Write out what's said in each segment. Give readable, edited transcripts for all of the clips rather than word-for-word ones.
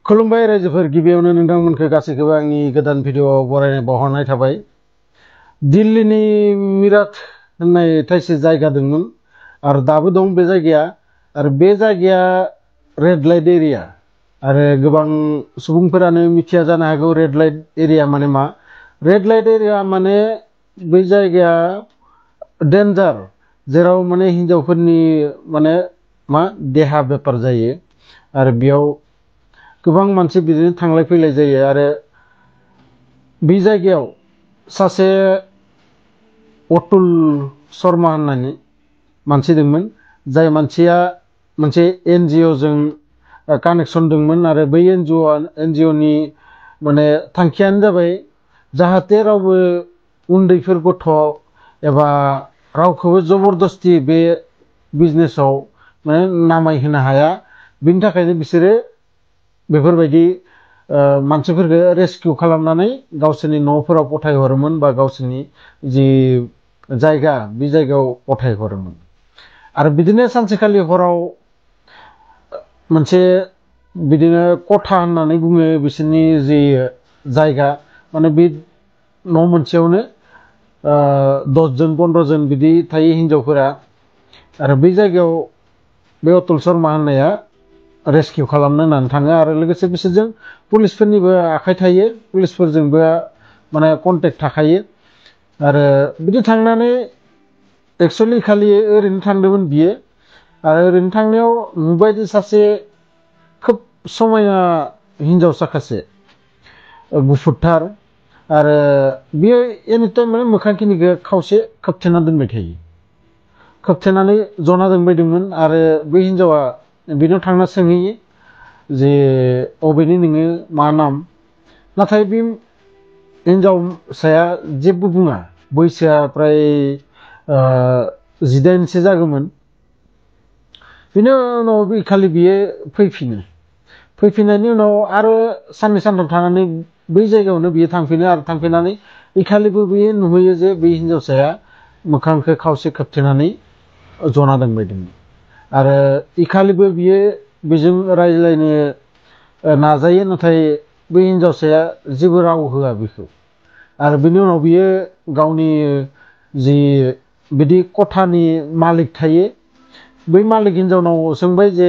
खुलुमबाय रायजोफोर गिबियावनो नोंथांमोनखौ गासैखौबो आंनि गोदान भिडिअ'आव बरायनाय बावहरनाय थाबाय। दिल्लीनि मिराट होननाय थाइसे जायगा दंमोन आरो दाबो दं बे जायगाया। आरो बे जायगाया रेड लाइट एरिया आरो गोबां सुबुंफोरानो मिथिया जानो हागौ रेड लाइट एरिया माने मा। रेड लाइट एरिया माने बै जायगाया डेन्जार, जेराव माने हिनजावफोरनि माने मा देहा बेपार जायो आरो बेयाव गोबां मानसि बिदिनो थांलाय फैलाय जायो। आरो बे जायगायाव सासे अतुल शर्मा होननानै मानसि दंमोन, जाय मानसिया मोनसे NGO जों कानेक्सन दंमोन। आरो बै NGO नि माने थांखियानो जाबाय जाहाथे रावबो उन्दैफोर गथ' एबा रावखौबो जबरदस्ति बे बिजनेसाव माने नामायहोनो हाया। बिनि थाखायनो बिसोरो बेफोरबायदि मानसिफोरखौ रेस्किउ खालामनानै गावसोरनि न'फोराव गथायहरोमोन बा गावसोरनि जि जायगा बे जायगायाव गथायहरोमोन। आरो बिदिनो सानसेखालि हराव मोनसे बिदिनो खथा होननानै बुङो बिसोरनि जि जायगा, माने बे न' मोनसेयावनो 10 जन 15 जन बिदि थायो हिनजावफोरा। आरो बै जायगायाव बे अतुल शर्मा होननाया रेस्किउ खालामनो होननानै थाङो। आरो लोगोसे बिसोरजों पुलिसफोरनिबो आखाइ थायो, पुलिसफोरजोंबो माने कन्टेक्ट थाखायो। आरो बिदि थांनानै एक्सुअलि खालि ओरैनो थांदोंमोन बियो। आरो ओरैनो थांनायाव नुबाय जे सासे खोब समायना हिनजावसा सासे गुफुरथार, आरो बियो एनिटाइम माने मोखांखिनिखौ खावसे खोबथेना दोनबाय थायो, खोबथेनानै जना दोनबायदोंमोन। आरो बै हिनजावा बेनाव थांना सोंहैयो जे अबेनि नोङो, मा नाम। नाथाय बे हिनजावसाया जेबो बुङा, बैसोआ प्राय 18सो जागौमोन। बिनि उनाव बे खालि बियो फैफिननायनि उनाव आरो साननै सानथाम थानानै बै जायगायावनो बियो थांफिनो। आरो थांफिननानै इखालिबो बियो नुहैयो जे बे हिनजावसाया मोखांखौ खावसे खोबथेनानै जना दोनबायदोंमोन। आरो इखालिबो बियो बेजों रायज्लायनो नाजायो, नाथाय बै हिनजावसाया जेबो राव होआ बेखौ। आरो बिनि उनाव बियो गावनि जि बिदि खथानि मालिक थायो, बै मालिक हिनजावनाव सोंबाय जे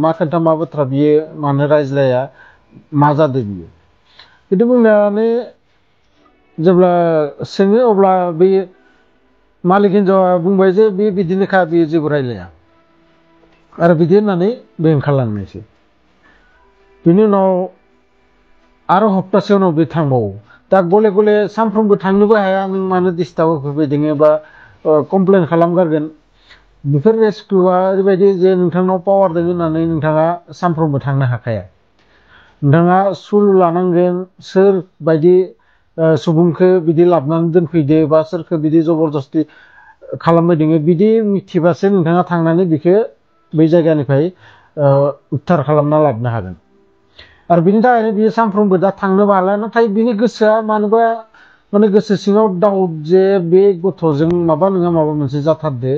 मा खोथा मा बाथ्रा, बियो मानो रायज्लाया, मा जादों बियो। बिदि बुंनानै जेब्ला सोङो अब्ला बे मालिक हिनजावा बुंबाय जे बे बिदिनोखा, बियो जेबो रायज्लाया। आरो बिदि होननानै बे ओंखारलांनायसै। बिनि उनाव आरो हप्तासे उनाव बे थांबावो। दा गले गले सानफ्रोमबो थांनोबो हाया, नों मानो डिस्टार्ब होफैबाय बा कमप्लेन खालामगारगोन। बेफोर रेस्किउआ ओरैबायदि जे नोंथांनाव पावार दङ होननानै नोंथाङा सानफ्रोमबो थांनो हाखाया। नोंथाङा सुलु लानांगोन, सोर बायदि सुबुंखौ बिदि लाबोनानै दोनफैदो बा सोरखौ बिदि जबरदस्ति खालामबाय दङ, बिदि मिथिबासो नोंथाङा थांनानै बेखौ बै जायगानिफ्राय उद्धार खालामना लाबोनो हागोन। आरो बिनि थाखायनो बियो सानफ्रोमबो दा थांनो हाला। नाथाय बिनि गोसोआ मानोबा माने गोसो सिङाव दाउट जे बे गथ'जों माबा नङा माबा मोनसे जाथारदो।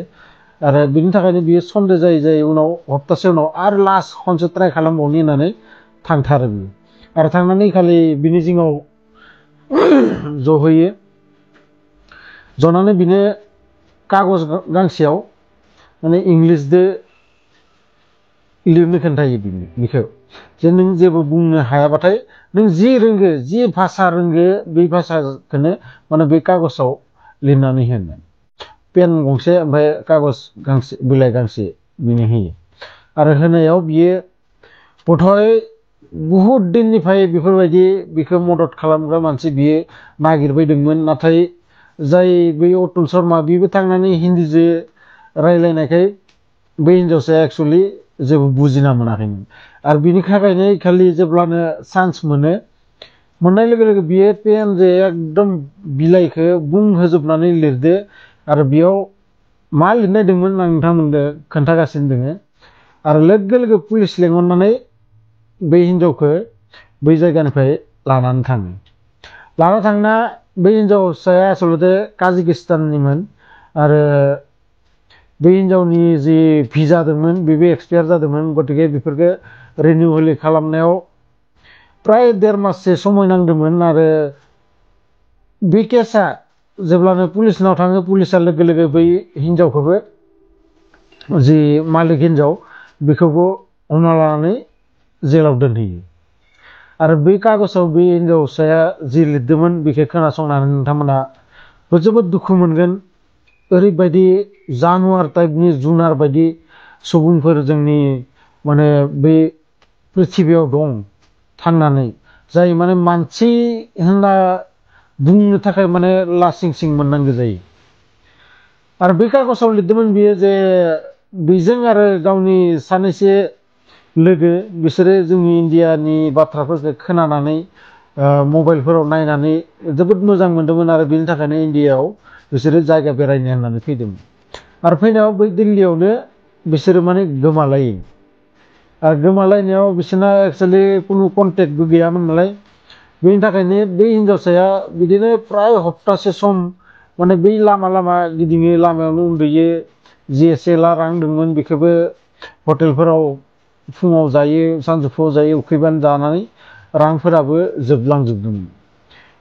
आरो बिनि थाखायनो बियो सन्देह जायै जायै उनाव हप्तासे उनाव आरो लास्ट खनसे ट्राइ खालामबावनो होननानै थांथारो बियो। आरो थांनानै खालि बिनि जिङाव जहैयो, जनानै बिनो कागज गांसेयाव माने इंलिसदो लिरनो खोन्थायो बिखौ जे नों जेबो बुंनो हायाबाथाय नों जि रोंगो, जि भाषा रोंगो, बे भाषाखौनो माने बे कागजाव लिरनानै होनो। पेन गंसे ओमफ्राय कागज गांसे, बिलाइ गांसे बिनो होयो। आरो होनायाव बियो बधय बुहुद दिननिफ्राय बेफोरबायदि बिखौ मदद खालामग्रा मानसि बियो नागिरबायदोंमोन। नाथाय जाय बै अतुल शर्मा बेबो थांनानै हिन्दीजों रायज्लायनायखाय बै हिनजावसाया एक्सुअलि जेबो बुजिना मोनाखैमोन। आरो बिनि थाखायनो खालि जेब्लानो चान्स मोननाय लोगो लोगो बियो पेनजों एकदम बिलाइखौ बुंहोजोबनानै लिरदो। आरो बेयाव मा लिरनाय दंमोन आं नोंथांमोननो खोन्थागासिनो दोङो। आरो लोगो लोगो पुलिस लेंहरनानै बै हिनजावखौ बै जायगानिफ्राय लानानै थाङो। लाना थांना बै हिनजावसाया आसलते काजाखस्ताननिमोन। आरो बै हिनजावनि जि भिजा दंमोन बेबो एक्सपायार जादोंमोन। गतिके बेफोरखौ रिनिउवेल खालामनायाव प्राय 1.5 माससो समय नांदोंमोन आरो बे केसा जेब्लानो पुलिसनाव थाङो पुलिसा लोगो लोगो बै हिनजावखौबो जि मालिक हिनजाव बेखौबो हमना लानानै जेलाव दोनहैयो आरो बै कागजाव बे हिनजावसाया जि लिरदोंमोन बेखौ खोनासंनानै नोंथांमोना जोबोद दुखु मोनगोन ओरैबायदि जानुवार टाइपनि जुनार बायदि सुबुंफोर जोंनि माने बे पृथिबियाव दं थांनानै जाय माने मानसि होनना बुंनो थाखाय माने लासिं सिं मोननांगौ जायो आरो बे कागजाव लिरदोंमोन बियो जे बेजों आरो गावनि सानैसो लोगो बिसोरो जोंनि इन्डियानि बाथ्राफोरखौ खोनानानै मबाइलफोराव नायनानै जोबोद मोजां मोनदोंमोन आरो बेनि थाखायनो इन्डियायाव बिसोरो जायगा बेरायनो होननानै फैदोंमोन आरो फैनायाव बै दिल्लीयावनो बिसोरो माने गोमालायो आरो गोमालायनायाव बिसोरना एक्सुवेलि कुनु कन्टेक्टबो गैयामोन नालाय बेनि थाखायनो बै हिनजावसाया बिदिनो प्राय हप्तासे सम माने बै लामा लामा गिदिङो लामायावनो उन्दुयो जि एसे एला रां दंमोन बेखौबो हटेलफोराव फुङाव जायो सानजौफुआव जायो उखैबानो जानानै रांफोराबो जोबलांजोबदोंमोन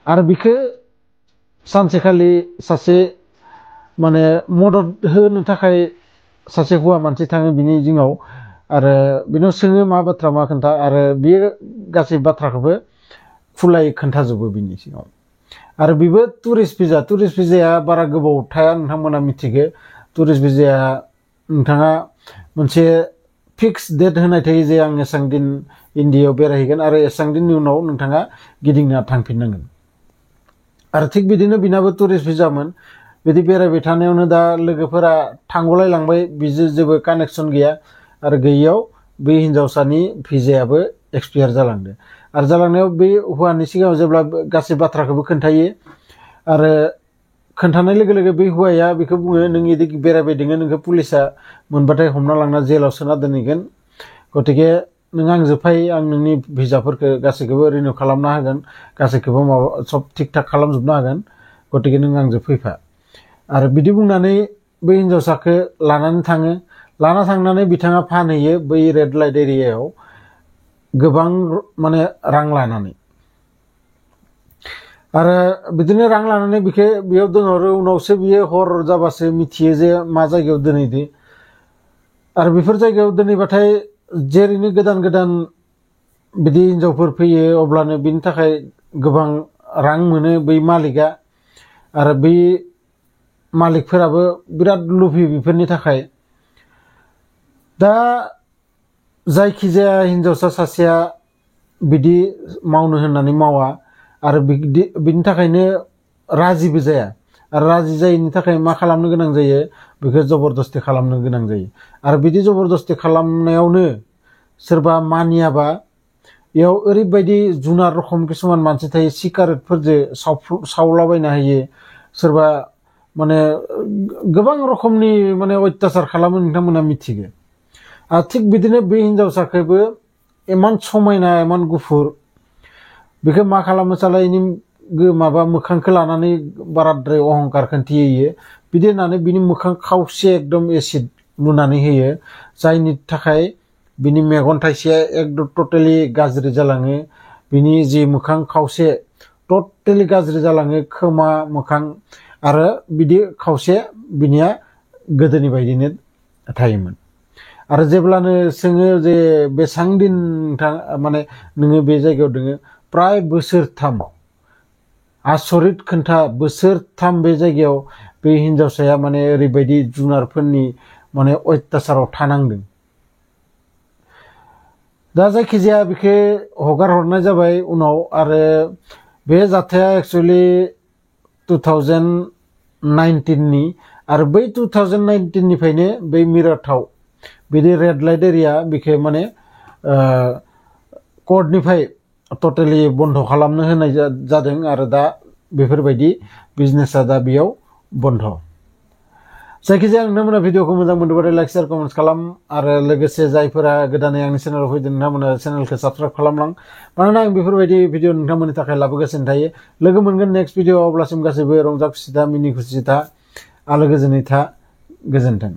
आरो बिखौ सानसेखालि सासे माने मदद होनो थाखाय सासे हौवा मानसि थाङो बिनि जिङाव आरो बिनाव सोङो मा बाथ्रा मा खोन्था आरो बियो गासै बाथ्राखौबो खुलायै खोन्थाजोबो बिनि सिगाङाव आरो बेबो टुरिस्ट भिजाया बारा गोबाव थाया नोंथांमोना मिथिगो टुरिस्ट भिजाया नोंथाङा मोनसे फिक्स डेट होनाय थायो जे आं एसां दिन इन्डियायाव बेरायहैगोन आरो एसां दिननि उनाव नोंथाङा गिदिंना थांफिननांगोन आरो थिग बिदिनो बिनाबो टुरिस्ट भिजामोन बिदि बेरायबाय थानायावनो दा लोगोफोरा थांगलाय लांबाय बिजों जेबो कानेक्सन गैया आरो गैयियाव बे हिनजावसानि भिजायाबो एक्सपायार जालांदो आरो जालांनायाव बे हौवानि सिगाङाव जेब्ला गासै बाथ्राखौबो खोन्थायो आरो खोन्थानाय लोगो लोगो बे हौवाया बेखौ बुङो नों इदि बेरायबाय दोङो नोंखौ पुलिसा मोनबाथाय हमना लांना जेलाव सोना दोनहैगोन गतिके नों आंजों फै आं नोंनि भिजाफोरखौ गासैखौबो रिनिउ खालामना होगोन गासैखौबो माबा सब थिक थाक खालामजोबना होगोन गतिके नों आंजों फैफा आरो बिदि बुंनानै बै हिनजावसाखौ लानानै थाङो लाना थांनानै बिथाङा फानहैयो बै रेड लाइट एरियायाव गोबां माने रां लानानै आरो बिदिनो रां लानानै बिखौ बेयाव दोनहरो उनावसो बियो हर जाबासो मिथियो जे मा जायगायाव दोनहैदो आरो बेफोर जायगायाव दोनहैबाथाय जेरैनो गोदान गोदान बिदि हिनजावफोर फैयो अब्लानो बिनि थाखाय गोबां रां मोनो बै मालिकआ आरो बै मालिकफोराबो बिराद लुबैयो बेफोरनि थाखाय दा जायखिजाया हिनजावसा सासेया बिदि मावनो होननानै मावा आरो बिनि थाखायनो राजिबो जाया आरो राजि जायैनि थाखाय मा खालामनो गोनां जायो बेखौ जबरदस्ति खालामनो गोनां जायो आरो बिदि जबरदस्ति खालामनायावनो सोरबा मानियाबा बेयाव ओरैबायदि जुनार रखम किसुमान मानसि थायो सिगारेटफोरजों सावलाबायना होयो सोरबा माने गोबां रखमनि माने अत्याचार खालामो नोंथांमोना मिथिगो आरो थिग बिदिनो बे हिनजावसाखौबो इमान समायना इमान गुफुर बेखौ मा खालामो साला इनि माबा मोखांखौ लानानै बाराद्राय अहंकार खिन्थियो बिदि होननानै बिनि मोखां खावसे एकदम एसिड लुनानै होयो जायनि थाखाय बिनि मेगन थाइसेया एकदम टटेलि गाज्रि जालाङो बिनि जि मोखां खावसे टटेलि गाज्रि जालाङो खोमा मोखां आरो बिदि खावसे बिनिया गोदोनि बायदिनो थायोमोन आरो जेब्लानो सोङो जे बेसां दिन माने नोङो बे जायगायाव दोङो प्राय बोसोरथाम आसरित खोन्था बोसोरथाम बे जायगायाव बे हिनजावसाया माने ओरैबायदि जुनारफोरनि माने अत्याचाराव थानांदों दा जायखिजाया बेखौ हगार हरनाय जाबाय उनाव आरो बे जाथाया एक्चुअली 2019 नि आरो बै 2019 निफ्रायनो बै मिराटाव बिदि रेड लाइट एरिया बेखौ माने कर्टनिफ्राय टटेलि बन्द खालामनो होनाय जादों आरो दा बेफोरबायदि बिजनेसा दा बेयाव बन्द जायखिजाया नोंथांमोना भिडिअखौ मोजां मोनदोंबाथाय लाइक शेयार कमेन्ट खालाम आरो लोगोसे जायफोरा गोदानै आंनि चेनेलाव फैदों नोंथांमोना चेनेलखौ साबस्क्राइब खालामलां मानोना आं बेफोरबायदि भिडिअ नोंथांमोननि थाखाय लाबोगासिनो थायो लोगो मोनगोन नेक्स्ट भिडिअ अब्लासिम गासैबो रंजा खुसि था मिनि खुसि था आलो गोजोनै था गोजोन्थों।